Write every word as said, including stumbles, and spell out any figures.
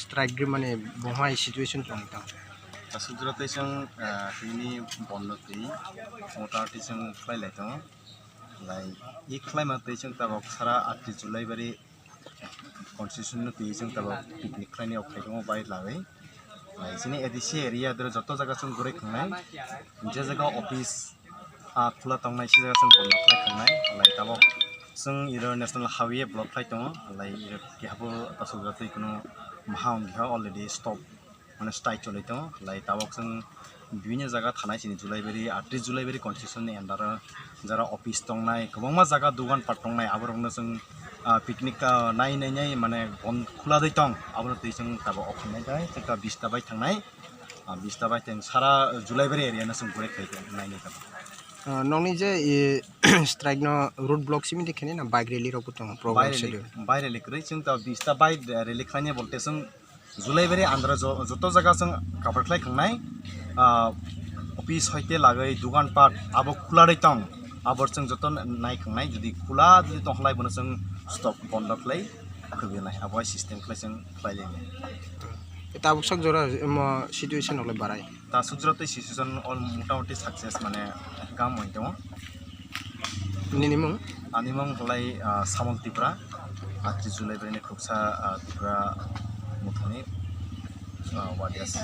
Strike rimani bo hai situation tong tong. Aswk jora tei chwng, ah, tini bondo twi mota twi chwng khlai lai tongo. Lai i khlaima twi chwng tabok sara atri Julaibari constitution no twi chwng tabok picnic khlaini ok khai tongo bike lagwi. Lai chini A D C area doro joto jaga chwng gurui khangnai. Je jaga office ah, khula tongnai, se jaga chwng bondo khlai tongnai, lai tabok chwng iro national highway block khlai tongo, lai iro kehabo aswk jatwi kuno maha wngkha already stop, mane, strike choli tongo, lai tabok chwng bibinno jaga thanai chini Julaibari, atri Julaibari constitution ni under o jara office tongnai, kwbangma jaga dogan pat tongnai, aborokno chwng, ah, picnic, ah, nai nai nai, mane, bon khula dai tong, abono twi chwng tabok ok khangnai, tei chwng ta bista bai thangnai. Ah, bista bai teng sara Julaibari area no chwng gurui khai nainai kha. Ah, nokni je, e, strike no road block simi de khene na bike rally rok bo tongo program schedule? Bike rally kwrwi chwng ta bista bike rally khlainai bolte chwng Julaibari andra jo-, joto jaga chwng cover khlai khangnai. Ah, office hoite lagwi dugan pat abo khula rwi tong, abo chwng joto nai khangnai, jodi khula jodi tong khlai bono chwng stop bondo khlai khwbwi nai, abo hai system khlai chwng khlai lai nai. Tabuk sak jora, mo, situation rok le barai. Ta sujra tei situation all motamoti success, mane, gam wng tongo. Nini mung? Ani mung khlai, ah, Samol Tripura, atri Julaibari ni khuksa, ah, Tripura muthani, ah, wadias.